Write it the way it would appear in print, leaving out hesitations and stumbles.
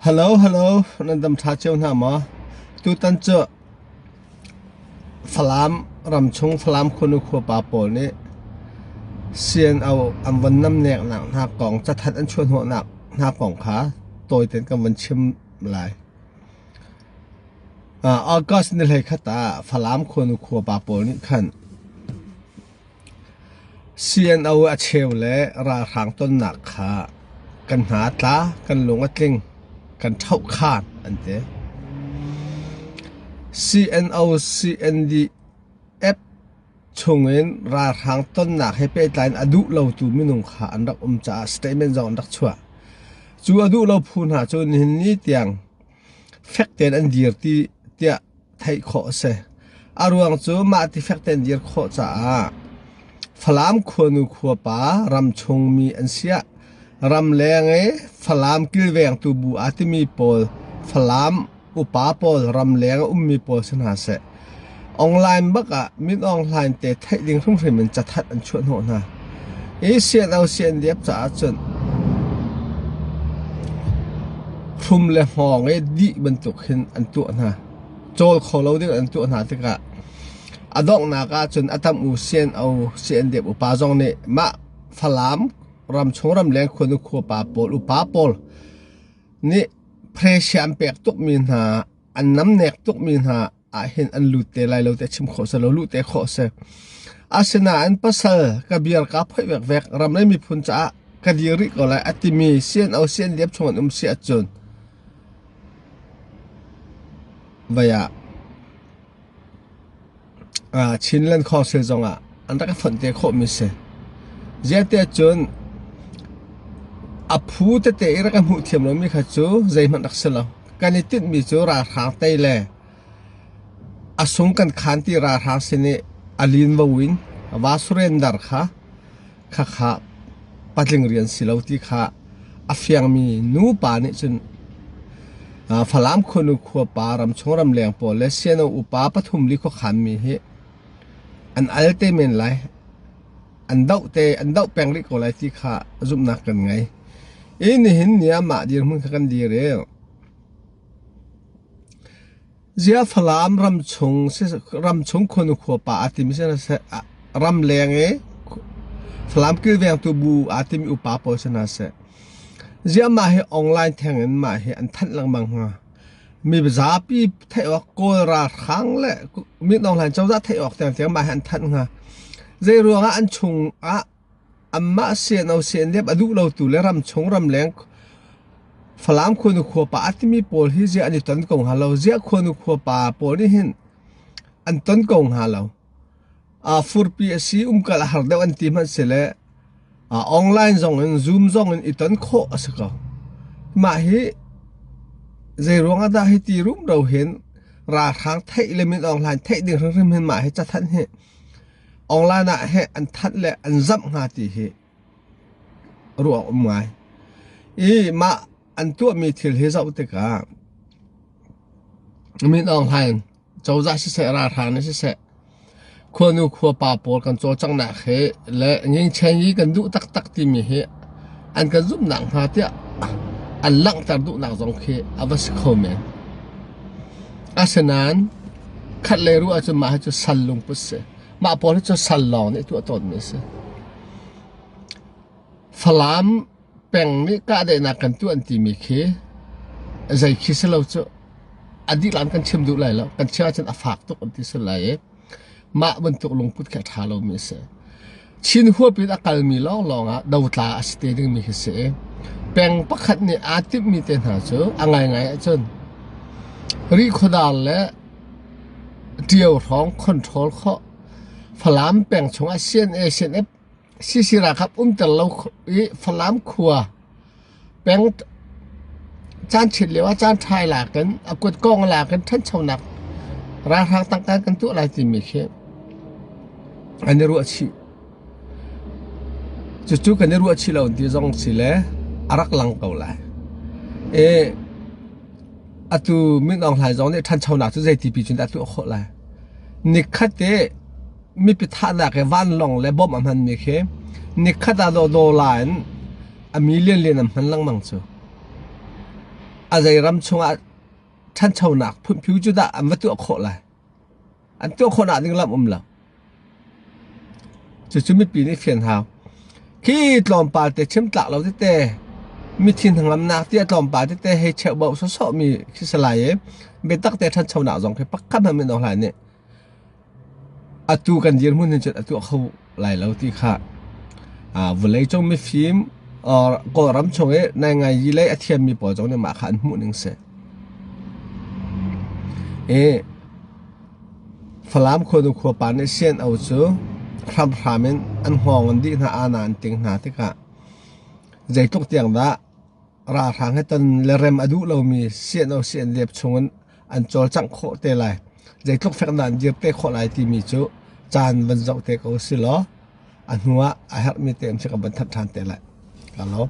Hello, hello, nan dam ṭha cio hna maw? Tutan cu Falam ramchung Falam khuanu khuapa pawl nih CNO an von namneknak hna kong cathanh an chuahhnawhnak hna kong kha tawitein kan von chim lai. August ni 13 ah Falam khuanu khuapa pawl nih khan CNO a cheu le ralhrang tonnak kha kan hna a tla, kan lung a tling, kan ṭhohkhan an ti. CNO CNDF chungin ralhrang tonnak he pehtlai in a duh lotu minung kha an rak um caah statement zong an rak chuah. Cu a duh lo phu hna cu nihin ni tiang fek tein an dir ti tiah theih khawh a si. A ruang cu mah ti fek tein dir khawh caah Falam khuanu khuapa ramchung mi an siah ramleng i Falam kilvengtu bu aa timi pawl Falam upa pawl ramleng a ummi pawl si hna seh online bak ah Min Aung Hlaing te theih ding hrimhrim in cathanh an chuah hnawh hna. I CNO CNDF caah cun hrum le hngawng i dih bantuk hin an tuah hna. Cawl kho lo ding an tuah hna tikah a donghnak ah cun a tam u CNO CNDF upa zong nih mah Falam ramchung ramleng khuanu khuapa pawl upa pawl nih pressure an pek tukmi hna an namnek tukmi hna ahhin an lut te lai lo te chim khawh si lo luh te khawh si asinain pasal ka biar ka phoih vekvek ram le miphun caah ka dir rih ko lai a timi CNO CNDF chung an um si ahcun vai ah Chinland Council zongah an rak i fonh te khawhmi si. Ziah cun a phu tete i rak i hmuh thiam lomi kha cu zeihmanh rak si lo. Kan i tinhmi cu ralhrang tei le a sung kan khan ti ralhrang sin i a lin vo in va surrender kha khakha patling rian si lo ti kha a fiangmi nupa nih cun Falam khuanu khuapa ramchung ramleng pawl le CNO upa pathum li khuakhanmi hi an al te men lai an doh te an doh peng rih ko lai ti kha zumhnak kan ngei. I nihin ni ah mah dirhmun kha kan dir i Zia Falam ramchung ramchung khuanu khuapa aa timi si ramleng i Falam kilvengtu bu aa timi upa pawl si hna seh. Ziah mah hi online theng in mah hi an thanh lengmang hnga. Mi zapi theih awk Kawl ralhrang le Min Aung Hlaing cozah theih awk tiangtiang mah hi an thanh hnga. Zei ruangah an chung ah Anmah CNO CNDF a duh lotu le ramchung ramleng Falam khuanu khuapa a timi pawl hi ziah an i ton ko hnga lo? Ziah khuanu khuapa pawl nih hin an ton ko hnga lo? Uh, furpi a si, umkal a har deuh an ti hmanh si le uh, online zong in Zoom zong in i ton khawh a si ko. Mah hi zei ruang ah dah hi ti rumro hin ralhrang theih le min Aung Hlaing theih ding hrimhrim hin mah hi cathanh hi Online ah heh an thanh le an zamh hnga ti hi ruah um ngai. I mah an tuahmi thil hi zoh tikah Min Aung Hlaing cozah siseh ralhrang nih siseh khuanu khuapa pawl kan cawlcanghnak hi le Ngingchen yi kan duh taktak timi hi an kan zumhnak hnga tiah an langhter duhnak zong khi a va si kho men. Asinain khatlei ruah ahcun mah hi cu sal lungput si. Mah pawl hi cu sal lawng nih tuah tawnmi a si. Falam peng nih kahdaihnak kan tuah an timi khi zei khi si lo cu a dihlan kan chim duh lai lo. Kan chim ahcun a fak tuk an ti si lai i mah bantuk lungput khi a ṭha lomi a si. Chin huap in a kalmi lawnglawng ah dotla a si te dingmi khi si i peng pakhat nih aa timhmi te hna cu a ngaingai ahcun Rihkhawdar le Ṭio hrawng control khawh Falam peng chungah CNA CNF CC ralkap umter lo i Falam khua peng caan chiat lio ah caan ṭha lak in a kutkawng lak in ṭhanchonak ralhrang tangka kan tuah lai timi khi an i ruah chih. Cucu kan i ruah chih lo ti zong si le a rak lang ko lai. I atu Min Aung Hlaing zong nih ṭhanchonak cu zeiti pi cun dah a tuah khawh lai. Nikhat te mipi thahnak i vanlawng le bomb a hmanmi khi nikhat ah dawdaw la in a million lian an hman lengmang cu. A zei ram chungah ṭhanchonak phunphiu cu dah an va tuah khawh lai? An tuah khawhnak ding lam um lo. Cucu mipi nih fian hau. Khi tlawmpal te chim tlak lo tete mithi hnangamnak tiah tlawmpal tete hei cheuhbauh sawsawh mi khi si lai i biatak te ṭhanchonak zong khi pakhat hmanh min Aung Hlaing nih atu kan dirhmun hin cun a tuah kho lai lo ti kha vawleicung mifim or Kawlram chung i naingai lei a thiammi pawl zong nih mah kha an hmuh ning si. I Falam khuanu khuapa nih CNO cu hramhram in an hngawng an dih hna, ana an ting hna tikah zeitluk tiang dah ralhrang he ton le rem a duh lomi CNO CNDF chungin an cawlcangh khawh te lai, zeitluk fek dah an dir te khawh lai timi cu caan van zoh te ko si law a hnu ah a herhmi te um si kan van thanh ṭhan te lai. Ka lawm.